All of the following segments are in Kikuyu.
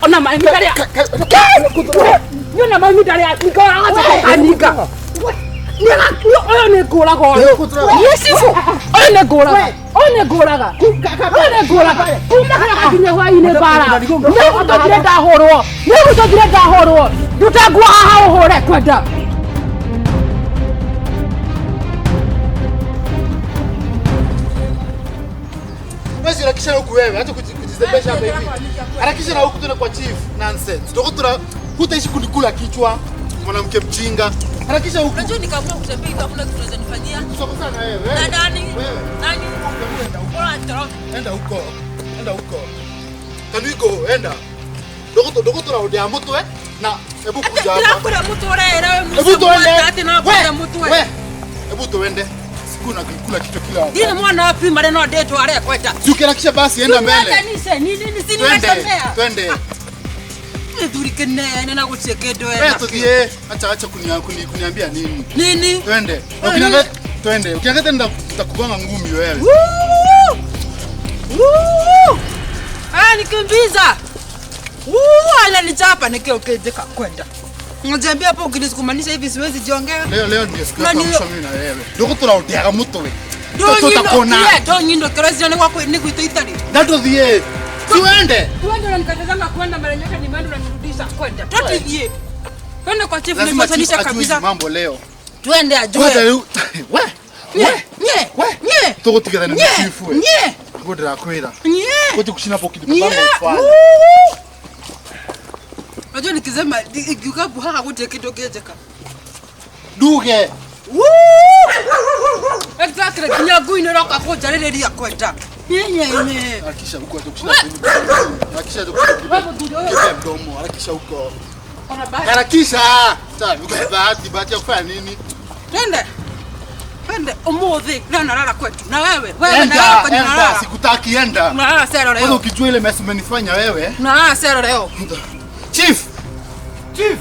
Ona ma ihinda rĩa Niona ma ihinda rĩa nikoraga kaninga. Ũyũ nĩ ngũraga ũyũ. Niĩ cibũ. Ũyũ nĩ ngũraga. Ũyũ nĩ ngũraga. Ũyũ nĩ ngũraga. Kuma kĩroko nginya hwaĩ-inĩ mbara. Nĩ gũtũthire ndahũrwo. Nĩ gũtũthire ndahũrwo. Nduta nguo haha ũhũre kwenda. Wewe harakisha huku wewe, acha kujizembesha hapa hivi. Harakisha na huku tena kwa chief. Nonsense. Ndio tuna hutaishi kunikula kichwa. Mwanamke mjinga. Harakisha huku. Unajua nikaamua kutembea hivi hakuna kitu unaweza nifanyia. Tutakosa na wewe. Na nani? Wewe. Nani? Enda huko. Bora nitoroke. Enda huko. Enda huko. Can we go? Enda. Dogo dogo tunarudia mtu eh? Na hebu kuja hapa. Ndĩrakũrĩa mũtũre ĩra we Hebu tuende. Atĩ no kũrĩa mũtwe. We. Hebu tuende. Siku na kula kichwa kila wakati. Ndirĩ mwana wa primary no ndĩtware kwenda. Si ukiharakisha basi enda mbele. Nise ni nini si Twende. nimetembea. Twende. Gĩthuri kĩnene na gũtirĩ kĩndũ Wewe wena. tuthie. Acha acha kuniambia nini. Nini? Twende. Wewe Ukiniangalia twende. Ukiangalia tena nitakugonga ngumi wewe. Woo! Woo! Ah, nikimbiza. Woo, ananichapa nikiokejeka kwenda. Unaniambia hapo ukinisukumanisha hivi siwezi jiongea. Leo leo ndio siku ya Nani- mwisho mimi na wewe. Ndio tunaoteaga mutwe. Tutakona. Ndonyindo kĩrocio nĩ gwitũ itari. Ndatũthiĩ. Tuende. Tuende unanikatazanga kwenda mara nyoka nimeenda unanirudisha kwenda. Tuthiĩ. Twende kwa chief Lazima chief nipatanisha ajue hizi kabisa. mambo leo. Twende Kwanza ajue. leo. We. Nye, We. nye, We. nye. Tugutigana na Nye, chief we. nye, Ngo ndirakwira. nye. Kuti kushina hapo kitu Nye. kama ufanye. Woo! Unajua nikisema ikiuka haha gũtirĩ kĩndũ kĩnjĩka. Duge. Woo! Exactly, nginya ngui nĩ ĩroka kũnjarĩrĩria kwenda. Nye, nye, nye. Harakisha huko acha kushina. Harakisha huko. Kipe mdomo, harakisha huko. Ona bahati. Harakisha. Sasa bahati bahati ya kufanya nini? Twende. Twende ũmũthĩ leo nalala kwetu na wewe wewe Enda, nalala kwenye enda, nalala. sikutaki enda. Unalala sero Kwanza leo. ukijua ile mess umenifanya wewe. Unalala sero leo. Chief. Chief.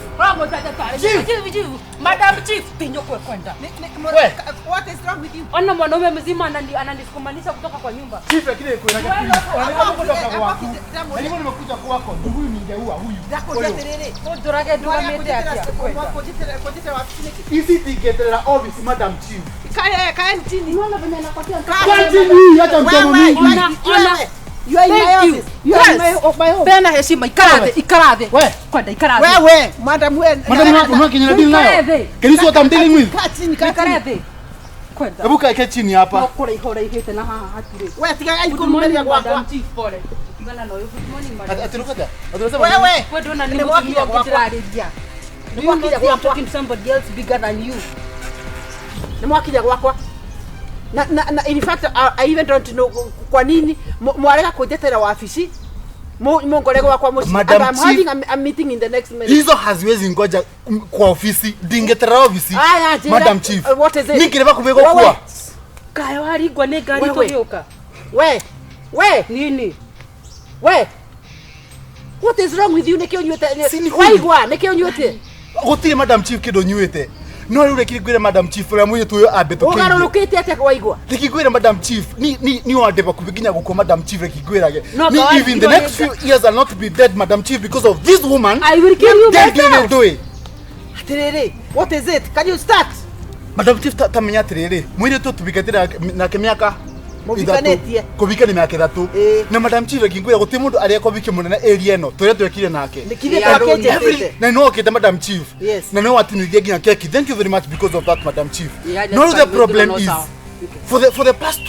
Chief. Chief, chief. Madam Chief, tinyokwe kwenda. We. What is wrong with you? Ona mwanaume mzima ananisukumanisha kutoka kwa nyumba. Chief lakini kuna Wewe, kutoka kwako. Lakini nimekuja kwako, huyu ningeua huyu. Ũnjũrage ndũgamĩte atĩa kwenda. Hizi tingeterera office Madam Chief. Kaeni chini. Unaona venye anapatia Kwa chini, acha mdomo Wewe, mingi. Ona, ona. wewe. You are in my Thank you. office. You are in Yes. my home. Peana heshima, ikara thĩ, ikara thĩ. We. Kwenda ikara thĩ. Wewe, madam wewe. Madam unaona kenye na deal nayo? Ikare thĩ. Can you see what I'm dealing with? Kaa chini, kaa Ikara chini. thĩ. Kwenda. Hebu kae chini hapa. No kũraiha ũraihĩte na haha hatirĩ. Wewe tiga Good morning, kunimeria Madam gwakwa. Chief, pole. Tigana na ũyũ. Good morning, madam. Atiruka. Atiruka. Wewe. Wewe ndona nĩ Nĩ mũtumia mwakinya ũngĩ gwakwa. ndĩrarĩria. Nĩ Do you mwakinya not see I'm gwakwa. talking to somebody else bigger than you? Nĩ mwakinya gwakwa. Na in fact I even don't know kwa nini mwarega kunjetera wabici. Mungore gwakwa muciĩ. Madam And I'm Chief. having a meeting in the next minute. Hizo haziwezi ngoja kwa ofisi, ndingetera ofisi. Aya, njĩra. Madam Chief. What is it? Ningireva kubego Wewe. kwa. Kaĩ waringwo nĩ ngari Wewe. tũgĩũka? We. We. Nini? We. What is wrong with you? Nĩkĩ ũnyuĩte? Si ni huyu. Waigua, nĩkĩ ũnyuĩte? Gũtirĩ Madam Chief kĩndũ nyuĩte. No rĩu rekire ngwĩre Madam Chief ũrĩa mũirĩtu ũyũ ambĩtũkĩirie. Ũgarũrũkĩte atĩa waigua? Reke Madam Chief ni wande bakubi nginya gukua Madam Chief reke ngwĩrage. No, Ni but if in the why- next few years I'll not be dead Madam Chief because of this woman. I will kill you Then myself. nginya ndũĩ. Atĩrĩrĩ, what is it? Can you start? Madam Chief ta menya atĩrĩrĩ mũirĩtu tũbikanĩte nake mĩaka Mũbikanĩtie. kũbika nĩ mĩaka ĩtatũ Ĩĩ. na Madam Chief reke ngwĩre gũtirĩ mũndũ arĩa kobiki mũnene area ĩno tũrĩa twekire nake Nĩkĩrĩ Yeah. twakĩnjĩtĩte? na no okĩte Madam Chief Yes. na no watinithia nginya keki thank you very much because of that Madam Chief Yeah, no that's the fine. problem No is sawa. for the past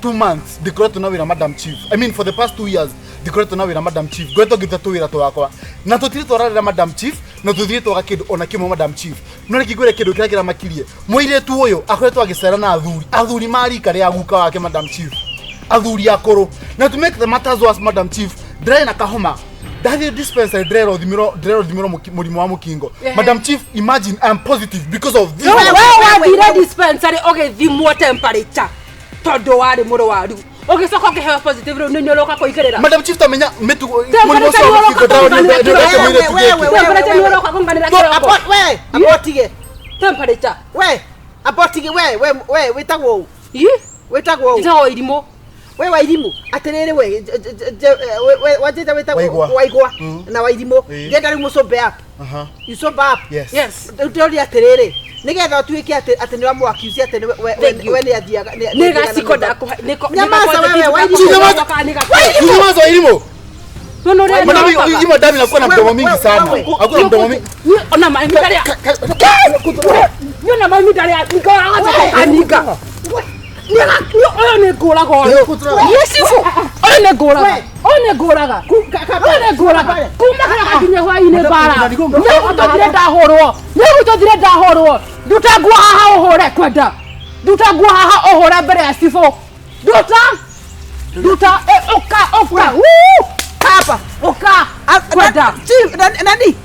two months ndikoretwo na wĩra Madam Chief I mean for the past 2 years ndikoretwo na wĩra Madam Chief ngoretwo ngĩruta tũwĩra twakwa na tũtirĩ twararĩra Madam Chief na tũtirĩ twaga kĩndũ ona kĩmwe Madam Chief no reke ngwĩre kĩndũ kĩrĩa kĩramakirie mũirĩtu ũyũ akoretwo agĩcera na athuri athuri ma rika rĩa guka wake Madam Chief athuri akũrũ na to make the matters worse Madam Chief ndĩrarĩ na kahoma ndathiĩ dispensary ndĩrerwo thimĩrwo mũrimũ wa mũkingo Madam Chief imagine I am positive because of this We Wewe, wathire wewe. dispensary ũgĩthimwo temperature tondũ warĩ mũrwaru ũgĩcoka ũkĩheo positive rĩu nĩ ũroka kũigĩrĩra Madam Chief tamenya mĩtugo mũrimũ Temperature ũcio wa mũkingo nĩ ũroka ndĩrarĩ kũiganĩra mũirĩtu Wewe, gĩkĩ wewe, Temperature nĩ ũroka kũnganĩra No, kĩroko abort, we, abotige. temperature We, abotige, we, we, we, wĩtagwo ũ? Ĩ? Wĩtagwo ũ? Njĩtagwo irimũ We Wairimu atiriri we wajita wita Waigwa. Waigwa na Wairimu Ĩĩ. ndenda riu mucombe up. Aha. You sober up. Yes. Yes. Ndĩroria atĩrĩrĩ nĩgetha ũtuĩke atĩ atĩ nĩ wamũ-accuse atĩ nĩ Thank you. we nĩ athiaga Nĩ gaciko ndakũhe. Nyamaza wewe, Wairimu. Nyamaza Wairimu. Nona ũrĩa Madam, nyokaga. hii madam inakuwa na Wewe, mdomo mingi wewe, sana. wewe. Hakuna mdomo mingi. Ona maĩ ndarĩa. Niona maĩ ndarĩa nikanika. Ũyũ nĩ ngũraga ũyũ. Niĩ cibũ. Ũyũ nĩ ngũraga. Ũyũ nĩ ngũraga. Ũyũ nĩ ngũraga. Kuma kĩroko nginya hwaĩ-inĩ mbara. Nĩgũtũthire ndahũrwo. Nĩgũtũthire ndahũrwo. Nduta nguo haha ũhũre kwenda. Nduta nguo haha ũhũre mbere ya cibũ. Nduta. Nduta. Ũka ũka. Woo! Hapa. Ũka. Kwenda. Chief, nani?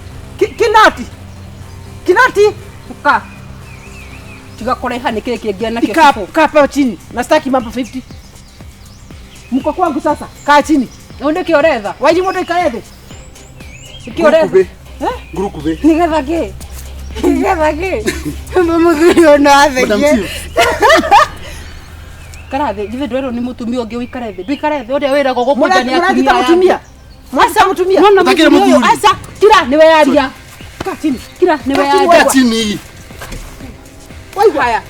Kinati. Kinati. Ũka. Tiga kũraiha nĩ kĩrĩ kĩngĩa nakĩo Kaa cibũ. kaa pale chini. Na sitaki mambo 50. Mko kwangu sasa. Kaa chini. Rĩu nĩkĩ ũretha? Wairimu ndũikare thĩ. Nĩkĩ ũretha? Ngurukubi. Ngurukubi. Nĩgetha kĩ? Nĩgetha kĩ? Mũthuri ũyũ no Madam athekie. Chief. Ikara thĩ, githĩ ndwerwo nĩ mũtumia ũngĩ ũikare thĩ. Ndũikare thĩ ũrĩa wĩragwo gũkũnja nĩ Mũragita atumia aya mũtumia. angĩ. Mũragita mũtumia. Nona Ũtakĩrĩ mũtumia ũyũ, mũthuri. aca, kira nĩwe yaria. Kaa chini. Kira nĩwe Kaa chini, yaria. Kaa chini. Waigua. Haya.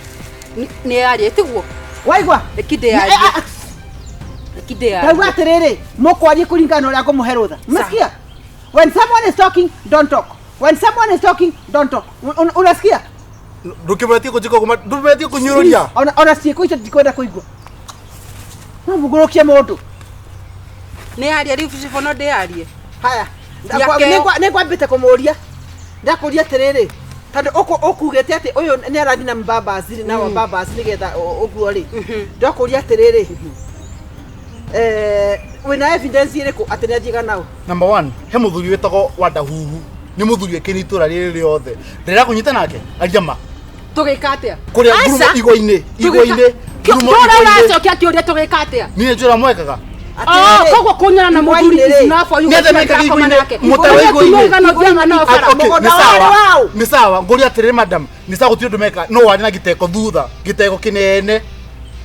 Nĩ yaria tiguo? Waigua. Reke ndĩyarie. Reke ndĩyarie. Ndauga atĩrĩrĩ, mũkwarie kũringana na ũrĩa ngũmũhe rũtha. Umesikia? When someone is talking, don't talk. When someone is talking, don't talk. Unasikia? Ndũkĩmetie kũnjĩka ũguo, ndũmetie kũnyũrũria. Ona ciĩko icio ndikwenda kũigua. No mũgũrũkie mũndũ. Nĩ yaria rĩu cibũ no ndĩyarie. Haya. Nĩakeo. Nĩngwambĩte kũmũria. Ndakũria atĩrĩrĩ, tondũ ũkugĩte atĩ ũyũ nĩ arathiĩ na mbambaci na wambambaci nĩgetha ũguo rĩ. Ndakũria atĩrĩrĩ, wĩna evidence ĩrĩkũ atĩ nĩ athiaga nao? Number one, he mũthuri wĩtagwo Wandahuhu. Nĩ mũthuri wĩkĩire itũra rĩrĩ rĩothe. Ndĩrenda kũnyita nake, aria ma. Tũgĩka atĩa? Kũrĩa ngurumo Aca. igwa-inĩ, igwa-inĩ, ngurumo Tũra igwa-inĩ. ũracokia kĩũria tũgĩka atĩa? Niĩ nĩ njũra mwekaga. Oh, koguo kũnyona na mũthuri Igwa-inĩ is rĩ. enough for you Nĩ atĩa gũtiga mekaga ndakoma igwa-inĩ? nake. Mũtaro Ũrĩa igwa-inĩ. atumia aigana ũthiaga nao bara. Ah, okay, Mũgũnda nĩ sawa. warĩ waũ? Nĩ sawa, ngũria atĩrĩrĩ madam, nĩ sawa gũtirĩ ũndũ meka, no warĩ na gĩteko thutha, gĩteko kĩnene.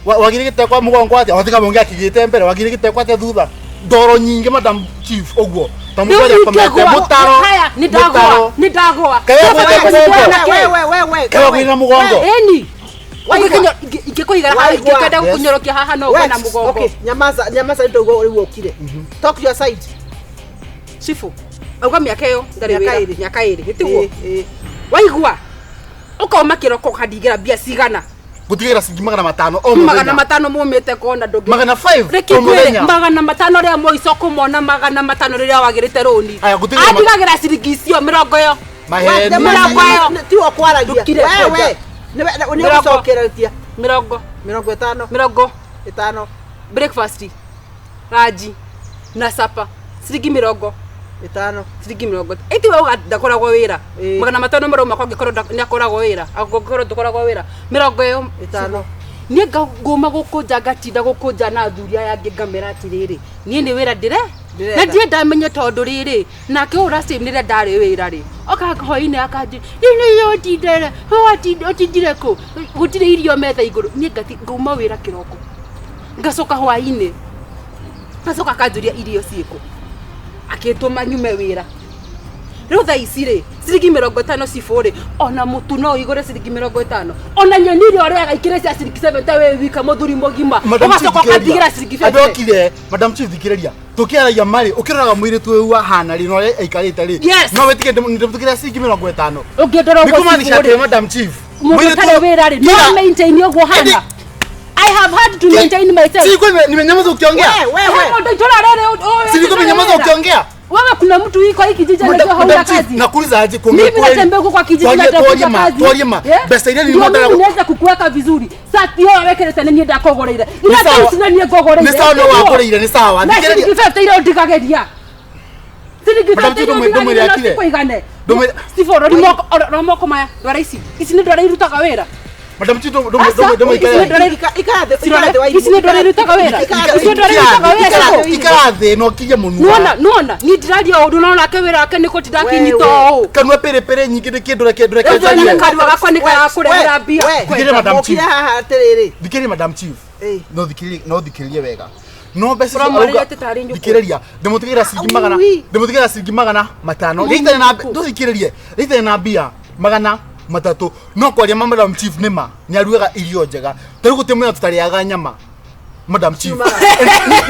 Wagire gĩteko mũgongo atĩa? Watiga mũngĩ akĩgĩte mbere, wagire gĩteko atĩa thutha? Ndoro nyingĩ madam chief ũguo. Ta Rĩu mũndũ arĩa akomete, ingĩgũa, mũtaro. haya, nĩ ndagũa, mũtaro. nĩ ndagũa. Kaĩ Baba, wagwĩte kũnyitwo mũgongo? na kĩ? We, we, we, Kaĩ wagwĩte na mũgongo? Ĩni. Waigua. Ingĩkũigara haha, Waigua. ingĩkenda Yes. gũkũnyorokia haha no ũgwe na mũgongo. Okay, nyamaza, nyamaza nĩ ndauga rĩu ũkire. Talk your side. Cibũ. Auga mĩaka ĩyo ndarĩ Mĩaka wĩra. ĩrĩ. Mĩaka ĩrĩ. Gĩtiguo? Ĩ, ĩ. Waigua? Ũkauma kĩroko ũkandigĩra mbia cigana? Ngũtigĩra ciringi 500 o Magana mũthenya. matano mumĩte kona ndũngĩ. 500 Reke o ngwĩre mũthenya. 500 rĩa mũico kũmona 500 rĩrĩa wagĩrĩte rũni. Aya, ngũtigĩra Andigagĩra ciringi icio 20 ĩyo. Maheni. Mĩrongo ĩyo. Tiwe kwaragia. Ndũkire We, kwenda. we. Nĩ Mĩrongo. ũgũcokereria. Mĩrongo. 50. Mĩrongo. Ĩtano. Breakfast. Ranji. Na sapa. Ciringi 50. Ĩtano. Ciringi 40. Ĩti we uga ndakoragwo wĩra. Ĩ. 500 marauma kwa angĩkorwo nĩ akoragwo wĩra. Angĩkorwo ndũkoragwo wĩra. 20 ĩyo. Ĩtano. Niĩ ngũma gũkũnja ngatinda gũkũnja na athuri aya angĩ ngamera atĩrĩrĩ niĩ nĩ wĩra ndĩre Ndĩretha. na ndirĩ ndamenye tondũ rĩrĩ nake ũyũ last time rĩrĩa ndarĩ wĩra rĩ oka hwainĩ akanjĩ nĩ ũtindere ũtindire kũ gũtirĩ irio metha igũrũ niĩ ngauma wĩra kĩroko ngacoka hwainĩ ngacoka akanjũria irio ciĩkũ akĩtũma nyume wĩra rĩu thaa ici rĩ ciringi 50 cibũ rĩ ona mũtu no ũigũre ciringi 50 ona nyeni iria ũrĩaga ikĩrĩ cia ciringi 70 wĩ wika mũthuri mũgima Madam Chief, ũgacoka thikĩrĩria. ũkandigĩra ciringi Andũ 50 okire, Madam Chief thikĩrĩria. Tũkĩaragia marĩ, ũkĩroraga mũirĩtu ũyũ ahana rĩ, na ũrĩa aikarĩte rĩ. Yes. No wĩtĩkie ndĩmũtigĩre ciringi 50. ũngĩndora Nĩ ũguo kũmaanisha cibũ atĩ rĩ Madam Chief. mũndũ mũirĩtu ũtarĩ wĩra rĩ Kira. no maintain ũguo hana Ĩndĩ- I have had to maintain myself. Si kwani nimenyamaza ukiongea? We, we, we. Mũndũ itũra rĩrĩ ũyũ Si nilikuwa nimenyamaza ukiongea? Wewe kuna mtu yuko hiki kijiji Madam- anajua hauna Madam Chief, kazi. nakuuliza aje kuongea Mimi kweli? natembea huko kwa kijiji Twarie- natafuta twarie ma, kazi. twarie ma. Yeah? Mbeca iria Ndio nilimondaga mimi niweze kukuweka vizuri. Sati hiyo wekere tene niĩ ndakũgũrĩire. Nĩ Ira sawa. thaa ici na niĩ ngũgũrĩire. Nĩ sawa no wakũrĩire, nĩ sawa. Na Thikĩrĩria- ciringi 50 iria ũndigagĩria. Ciringi Madam 50 Chief, iria ndũmwĩre ũndigagĩria no akire. cikũigane. Ndũmwĩre- Steve, rori moko, rora moko maya, ndwara ici. Ici nĩ ndwara irutaga wĩra. Madam Chief, Aca, ndũmũikare. ici nĩ ndwara Ikara thĩ, ikara thĩ, Wairimu. Ici nĩ ndwara irutaga wĩra. Ikara Ici nĩ ndwara irutaga wĩra. Ikara- ikara thĩ na ũkirie mũnua. Nuona, nuona, niĩ ndiraria ũru no nake wĩra wake nĩ kũtinda akĩnyita ũũ. Kanua pĩrĩpĩrĩ nyingĩ nĩ kĩndũ reke ndũreke Rĩu njarie. nĩ kanua gakwa nĩ karakũrehera mbia. Thikĩrĩria Madam Chief. Mũkire haha atĩrĩrĩ. Thikĩrĩria Madam Chief. Ĩ. No thikĩrĩrie, no thikĩrĩrie wega. No mbeca icio Ũramwarĩria arauga atĩ tarĩ nyũkwa. thikĩrĩria ndĩmũtigĩra ciringi magana Ui. ndĩmũtigĩra ciringi 500 rĩitarĩ na tũthikĩrĩrie rĩitarĩ na mbia 300 no kwaria ma madam chief nĩ ma nĩ arugaga irio njega tarĩu gũtirĩ mũthenya tũtarĩaga nyama madam chief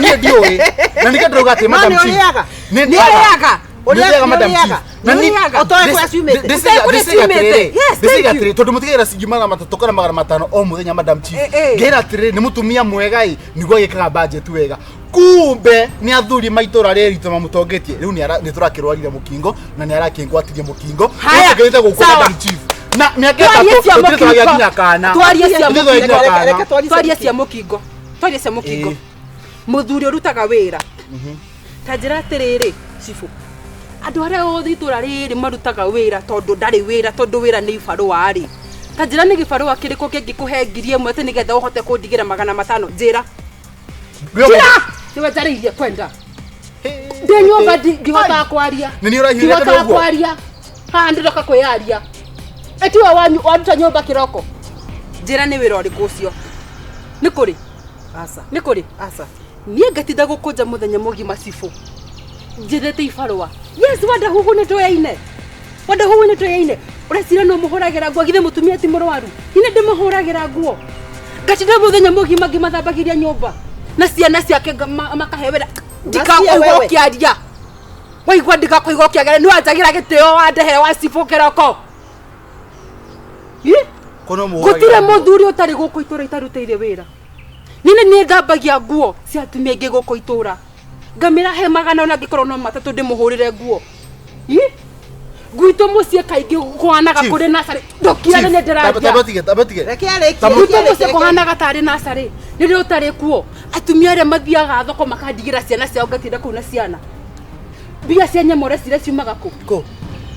niĩ ndiũĩ na nĩkĩo ndĩrauga atĩ No madam nĩ chief ũrĩaga? nĩ Nĩ ũrĩaga? nĩ ũrĩaga madam Nĩ chief ũrĩaga? na Nĩ ũrĩaga? Ũtoĩ kũrĩa ciumĩte? Ũtoĩ kũrĩa ciumĩte? Yes, thank ndĩciga you. atĩrĩ tondũ mũtigĩra ciringi 300 kana 500 o mũthenya madam chief Eh, eh. ngĩra atĩrĩrĩ nĩ mũtumia mwega ĩ nĩguo agĩkaga budget wega kumbe nĩ athuri maitũra rĩrĩ ritũ mamũtongetie rĩu nĩ tũrakĩrwarire mũkingo na nĩ arakĩngwatirie mũkingo Haya, Rĩu tũkĩrĩte gũkũ sawa. madam chief na mĩaka Twarie 3 cia tũtirĩ tũragĩa mũkingo. nginya kana Twarie cia Tũtirĩ tũragĩa nginya Reke- kana. reke twarie cia Twarie cia mũkingo. Twarie cia mũkingo. Ĩĩ. Mũthuri ũrutaga wĩra. Ta njĩra atĩrĩrĩ, cibũ. Andũ arĩa othe itũra rĩrĩ marutaga wĩra tondũ ndarĩ wĩra tondũ wĩra nĩ ibarũa rĩ. Ta njĩra nĩ gĩbarũa kĩrĩkũ kĩngĩkũhe 1000 atĩ nĩgetha ũhote kũndigĩra 500? Njĩra. Njĩra! Nĩwe njarĩirie kwenda. Ndĩ nyũmba ndihotaga kwaria. Nĩ niĩ ũrahiũrĩte Ndihotaga ũguo? kwaria. Haha ndĩroka kwĩyaria. Ĩtiwe wanyu waruta nyũmba kĩroko. Njĩra nĩ wĩra ũrĩkũ ũcio? Nĩ kũrĩ? Aca. Nĩ kũrĩ? Aca. Niĩ ngatinda gũkũnja mũthenya mũgima cibũ. Njethete ibarũa. Yes, wanda huhu nĩ tũyaine. Wanda huhu nĩ tũyaine. Ũreciria no mũhũragĩra nguo githĩ mũtumia ti mũrwaru. Niĩ ndĩmũhũragĩra nguo. Ngatinda mũthenya mũgima ngĩmathambagĩria nyũmba. Na ciana ciake makahe wĩra. Ndikakũigua wewe. ũkĩaria. Waigua ndikakũigua ũkĩaria nĩ wanjagĩra gĩtĩo wandehere wa cibũ kĩroko. Ĩ? Kono mũhũragĩra Gũtirĩ nguo. mũthuri ũtarĩ gũkũ itũra itarutĩire wĩra. Niĩ nĩ thambagia nguo cia atumia aingĩ gũkũ itũra. Ngamĩra he 400 ona angĩkorwo no 3 ndĩmũhũrĩre nguo. Ĩ? Gwitũ mũciĩ kaingĩ kũhanaga Chief. kũrĩ nacarĩ. Ndũkirane nĩ ndĩraria. Tamba tige, tamba tige. Reke arĩkie. Tamba- Gwitũ mũciĩ kũhanaga tarĩ nacarĩ. Rĩrĩa ũtarĩ kuo atumia arĩa mathiaga thoko makandigĩra ciana ciao ngatinda kũu na ciana. Mbia cia nyama ũreciria ciumaga kũ? Kũ?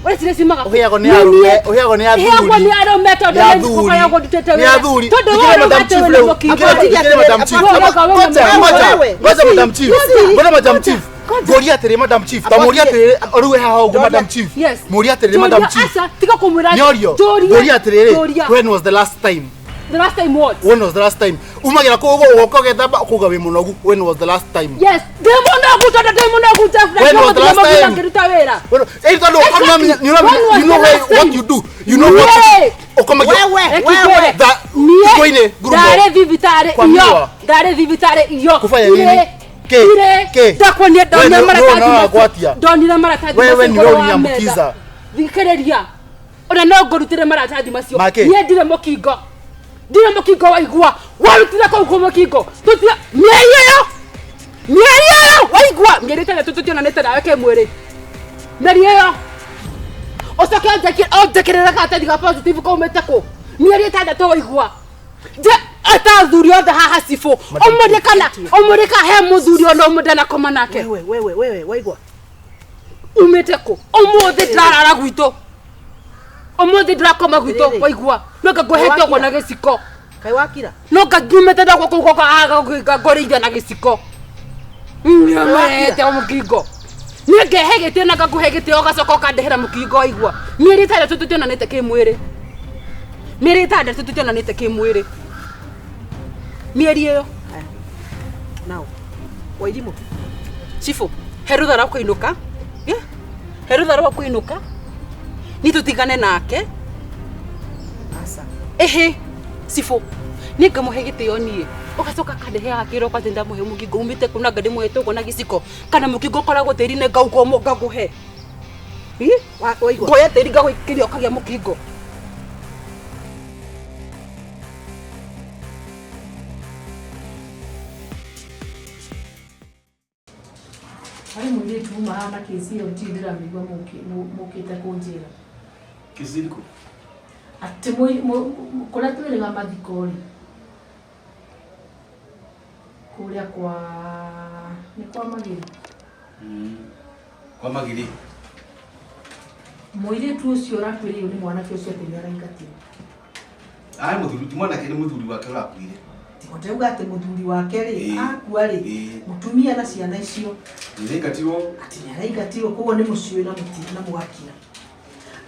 Ũreciria ciumaga kũ? Ũheagwo nĩ Nĩ arũme, niĩ. ũheagwo nĩ athuri. Heagwo nĩ arũme tondũ Nĩ nĩ athuri. ngũkoragwo ndutĩte Nĩ wĩra. athuri. Tondũ Thikĩrĩria wewe Madam ũrauga Chief atĩ wĩna rĩu. mũkingo. Thikĩrĩria Madam Chief. Wewe ũrauga wĩna Ngoja, mũkingo. ngoja. Wewe. Ngoja Madam Chief. Ngoja Madam Chief. Ngoja. Ngoria atĩrĩ Madam Chief. Ta mũria atĩrĩrĩ rĩu haha ũguo Madam Chief. Yes. Mũria atĩrĩrĩ Madam Njũria, Chief. aca, tiga kũmwĩra. Nĩorio. Njũria. Ngoria atĩrĩrĩ. Njũria. When was the last time? The last time what? When was the last time? Umagĩra kũu ũguo ũgoka ũgethamba ũkauga wĩ mũnogu. When was the last time? Yes. Ndĩ mũnogu tondũ ndĩ mũnogu Jeff. When was the last time? Ngĩruta wĩra. When- Eh, tondũ Exactly. you know When was you know the last what time? you do. You know what Niĩ. ũkomagia Wewe, Reke wewe. ngwĩre. Tha- Niĩ thikũ-inĩ, ngurumo. ndarĩ thibitarĩ Kwa iyo miwa. ndarĩ thibitarĩ iyo Kufanya nini? Kĩ? Ire. Kĩ? Ndakuonia We ndonire nĩ- maratathi nĩ macio. ũragwatia. Ndonire maratathi Wewe macio nĩwe igũrũ wa ũrĩnyamũkiza. metha. Thikĩrĩria ona no ngũrutĩre maratathi macio Makĩ? niĩ ndirĩ mũkingo ndirĩ mũkingo waigua warutire kũu kũ mũkingo tũtira mĩeri ĩyo mĩeri ĩyo waigua mĩeri 6 tũtionanĩte nawe kĩmwĩrĩ mĩeri ĩyo ũcoke ũnjĩkĩrĩre karatathi ga positive kaumĩte kũ mĩeri 6 waigua nje ata athuri othe haha cibũ ũmũrie kana ũmũrie kana he mũthuri ona ũmwe ndanakoma nake Wewe, wewe, wewe, waigua. umĩte kũ ũmũthĩ ndĩrarara gwitũ ũmũthĩ ndĩrakoma gwitũ Rĩrĩ. waigua no ngangũhete ũguo na gĩciko Kaĩ wakira? no ngangiumĩte ndagwo kũu goka ngũrĩithia na gĩciko nyamete mũkingo niĩ ngehe gĩtĩo na ngakũhe gĩtĩo ũgacoka ũkandehera mũkingo waigua mĩeri 6 tũtionanĩte kĩmwĩrĩ mĩeri 6 tũtionanĩte kĩmwĩrĩ mĩeri ĩyo Haya. Now. Wairimũ. cibũ he rũtha rwa kũinũka Yeah. he rũtha rwa kũinũka niĩ tũtigane nake Aca. ĩhĩ cibũ niĩ ngamũhe gĩtĩo niĩ ũgacoka kandeheaga kĩroko atĩ ndamũhe mũkingo umĩte kũ na nga ndĩmũhete ũguo na gĩciko kana mũkingo ũkoragwo tĩri-inĩ ngauga ũmwe ngakũhe Ĩ? Waigua. ngoya tĩri ngagũikĩria ũkagĩa mũkingo Harĩ mũirĩtu uma haha na kĩci ĩyo ndirĩ ndĩramĩigua mũkĩte kũnjĩra Kiziriko. atĩ kũrĩa twĩrĩga mathiko rĩ kũrĩa kwa nĩ kwa Magĩrĩ Kwa Magiri. mũirĩtu ũcio ũrakuĩrĩirwo nĩ mwanake ũcio atĩ nĩ araingatirwo Ai muthuri ti mwanake nĩ muthuri wake ũrakuire. Ndauga atĩ mũthuri wake rĩ Ĩĩ. akua rĩ Ĩĩ. mũtumia na ciana icio Nĩraingatirwo atĩ nĩ araingatirwo koguo nĩ mũciĩ na mũti na mũgakira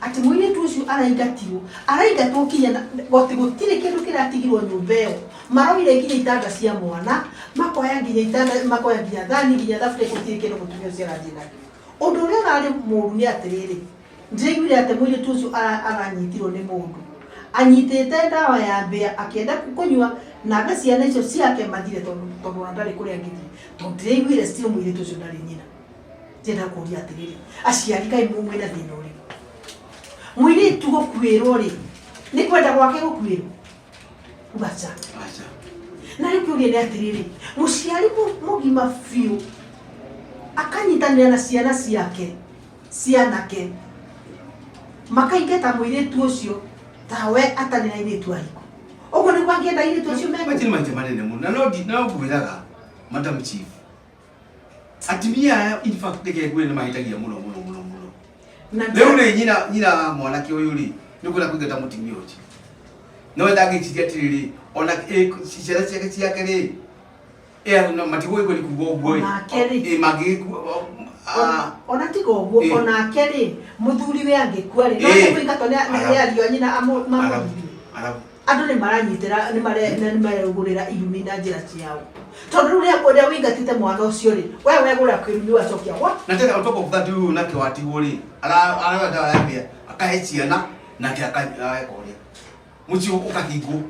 Atĩ mũirĩtu ũcio araingatirwo, araingatwo kinya goti gũtirĩ kĩndũ kĩratigirwo nyũmba ĩyo. Maroire nginya itanda cia mwana, makoya nginya itanda, makoya nginya thani, nginya thaburia, gũtirĩ kĩndũ mũtumia ũcio arathiĩ nakĩo. Ũndũ ũrĩa ũrarĩ mũru nĩ atĩrĩrĩ, ndĩraiguire atĩ mũirĩtu ũcio aranyitirwo nĩ mũndũ anyitĩte ndawa ya mbĩa akĩenda kũnyua nanga ciana icio ciake mathire tondũ ona ndarĩ kũrĩa angĩthiĩ, tondũ ndĩraiguire still mũirĩtu ũcio ndarĩ nyina. Ndĩrenda kũria atĩrĩrĩ, aciari kaĩ mwĩna thĩna ũrĩkũ? Mũirĩtu gũkuĩrwo rĩ, nĩ kwenda gwake gũkuĩrwo? Wacha. Acha. Na rĩu kĩũria nĩ atĩrĩrĩ, mũciari mũgima biũ akanyitanĩra na ciana ciake cianake makaingata mũirĩtu ũcio tawe atarĩ na airĩtu ahiku, ũguo nĩguo angĩenda airĩtu acio mekwo? Machi nĩ maita manene mũno na no no ngwĩraga madam chief, atumia aya in fact reke ngwĩre nĩ mahĩtagia mũno mũno mũno mũno. Na Rĩu rĩ, nyina wa mwanake ũyũ rĩ, nĩ kwenda kũingata mũtumia ũcio, no ndangĩciria atĩrĩrĩ, ona ciana ciake rĩ, no matigũgĩkua nĩ kuga ũguo ĩ. Onake rĩ. Mangĩgĩkua Ona tiga ũguo, onake rĩ, mũthuri we angĩkua rĩ, no kũingatwo nĩ ariũ a nyina mamũthuri? Arabu. Andũ nĩ maranyitĩra, nĩ marerũgũrĩra irumi na njĩra ciao, tondũ rĩu rĩa ũrĩa wĩingatĩte mwana ũcio rĩ, we wegũra kĩrumi wacokia gwa Na tena on top of that, rĩu nake watigwo rĩ, aroya ndawa ya mbĩa akahe ciana nake akeka ũrĩa mũciĩ ũkahingwo.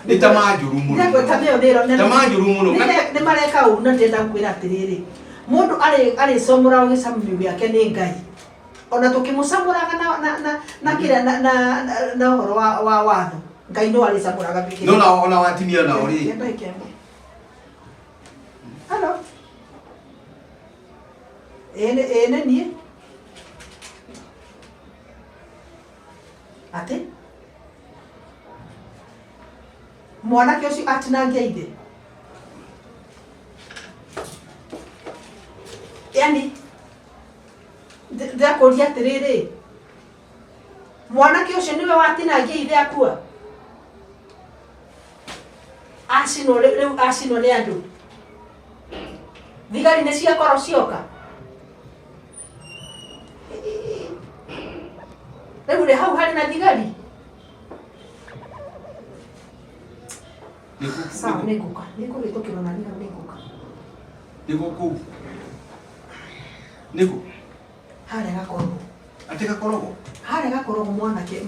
Nĩ tamaa njũru mũno. Ndĩragweta nĩyo Tamaa njũru mũno. Nĩ mareka ũru, na ndĩrenda gũkwĩra atĩrĩrĩ, mũndũ arĩcomora gĩcamio gĩake nĩ Ngai, ona tũkĩmũcamũraga na kĩrĩa na ũhoro wa watho, Ngai no arĩcamũraga. No na ona watimia nao rĩ. Kĩenda ĩkĩmwe. Hello. Ĩĩ nĩ niĩ. Atĩ mwanake ũcio atinangia ithe, yani ndĩrakũria atĩrĩrĩ, mwanake ũcio nĩwe watinangia ithe akua, acinwo rĩu acinwo nĩ andũ, thigari nĩ ciakorwo cioka rĩu rĩ hau harĩ na thigari. Sawa, nĩngũka, nĩngũhĩtũkĩrwo na niĩ hau nĩngũka. Nĩkũ kũu? Nĩkũ? Harĩa Gakorogo. Atĩ Gakorogo? Harĩa Gakorogo, mwanake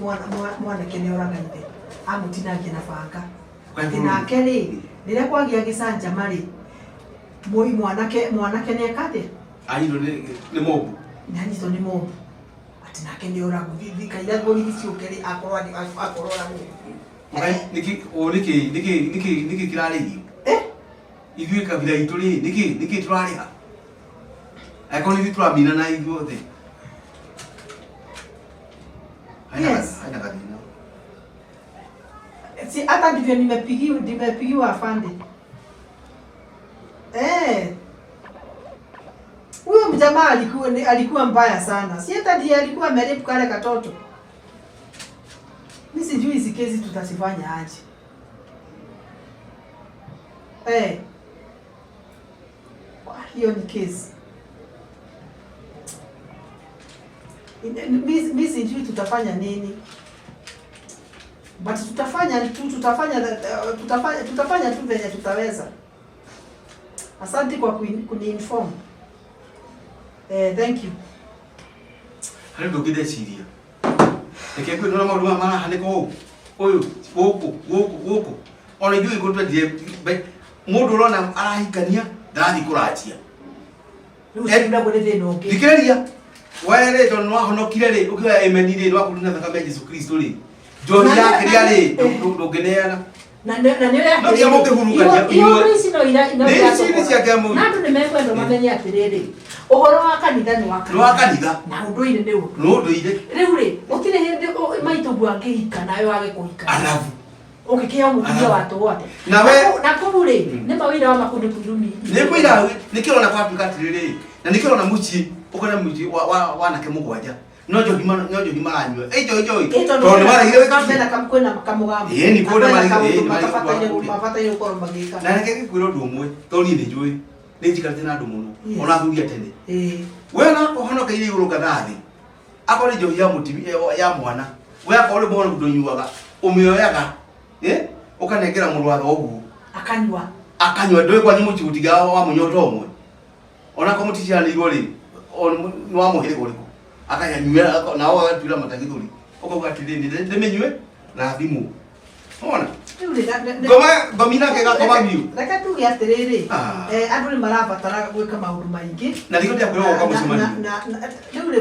nĩ oraga ithe, amũtinangia na banga. Atĩ nake rĩ, rĩrĩa kwagĩa gĩcanjama rĩ, mũi mwanake nĩ eka atĩa? Anyitwo nĩ mobu. Nĩ anyitwo nĩ mobu, atĩ nake nĩ oragwo. Kaira borithi ciũke rĩ, akorwo oragwo. Nĩkĩ o nĩkĩ kĩrarĩhio? Eh? Ithuĩ kabira itũ rĩ, nĩkĩ tũrarĩha? Angĩkorwo nĩ ithuĩ tũramina na ithuothe. Yes. Haina gathĩna. Si hata ndivyo nimepigiwa afande. Eh. Huyo mjamaa alikuwa mbaya sana. Si hata ndiye alikuwa amerape kale katoto. Mimi sijui hizi kesi tutazifanya aje. Eh. Hiyo ni kesi. Mi sijui tutafanya nini. But tutafanya tu venye tutaweza. Asante kwa kuni-inform. Eh, thank you. Harĩ ũndũ ũngĩ ndeciria, reke ngwĩre, nĩwona maũndũ maya marahanĩka ũũ, ũyũ gũkũ gũkũ gũkũ, ona ithuĩ gĩkũyũ twendire mũndũ ũrona arahikania ndarathiĩ kũrajia. Rĩu ũcio naguo nĩ thĩna ũngĩ. Thikĩrĩria we rĩ, tondũ nĩwahonokire rĩ, ũkĩoya ĩmeni rĩ, nĩwakundi na thakame ya Jesu Kristo rĩ, njohi ya kĩrĩa rĩ, ndũngĩneana. Na nĩ No nginya mũngĩhurũkania, iũndũ ici no ira no Nĩ ici iratũkora. nĩ ciake mũndũ. Na andũ nĩ mekwenda mamenye atĩrĩrĩ, ũhoro wa kanitha nĩ wa Nĩ wa kanitha. Na ũndũire nĩ ũndũ. Nĩ ũndũire. Rĩu rĩ, gũtirĩ hĩndĩ maitũguo angĩhika nawe wage kũhika. Arabu. Ũngĩkĩheo mũtumia wa tũhũ atĩa? Na Na kũu rĩ, nĩ mawĩra wa makundu kwirumi. Nĩ kwĩra nĩkĩo ũrona kwatuĩka atĩrĩrĩ, na nĩkĩo ũrona mũciĩ ũkona mũciĩ wa wanake mũgwanja no njohi maranyua, ĩ njohi njohi, tondũ nĩ marehire wĩka Mena kwĩna kamũgambo. Ĩĩ, nĩ kwĩna Na kwĩna ĩĩ, kaũndũ nĩ marehire kũrĩa. mabataire gũkorwo magĩka. Na reke ngĩkwĩra ũndũ ũmwe, tondũ niĩ nĩ njũĩ nĩ njikarĩte na andũ mũno, Yes. ona athuri a tene. Ĩĩ. We na ũhonokeire igũrũ ngatha thĩ. Akorwo nĩ njohi ya mũtumia ya mwana, we akorwo nĩ mwana ndũnyuaga, ũmĩoyaga, eh, ũkanengera mũrũ wa thoguo. Akanyua. Akanyua. Ndũĩ kwanyu mũciĩ gũtiga wa mũnyota ũmwe, onakorwo mũticiaranĩirwo rĩ, nĩ wa mũhĩrĩga ũrĩkũ, akanyanyua nao agatuĩra mata gĩthũri, ũkauga atĩrĩrĩ, ndĩmĩnyue na thimũ ona Rĩu rĩ, ngoma ngomi nake gakoma biũ. Reke tuge atĩrĩrĩ, Ah. andũ nĩ marabatara gwĩka maũndũ maingĩ. Na nĩkĩo ndĩrakwĩra ũgoka mũcemanio. Rĩu rĩ,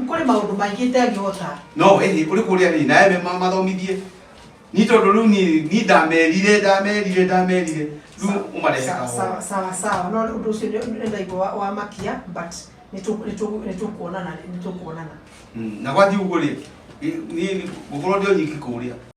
kũrĩ maũndũ maingĩ itangĩhota. No ĩhĩ ũrĩ kũrĩa rĩ, nawe mathomithie ni tondũ rĩu ni ndamerire rĩu ũmarehe Sawa. kahora. Sawa sawa sawa, no ũndũ ũcio nĩ ndaigua wa makia, but nĩ tũkuonana, nĩ tũkuonana. Na gwathiĩ ũguo rĩ, niĩ ngũkorwo ndĩ o nyiki kũrĩa.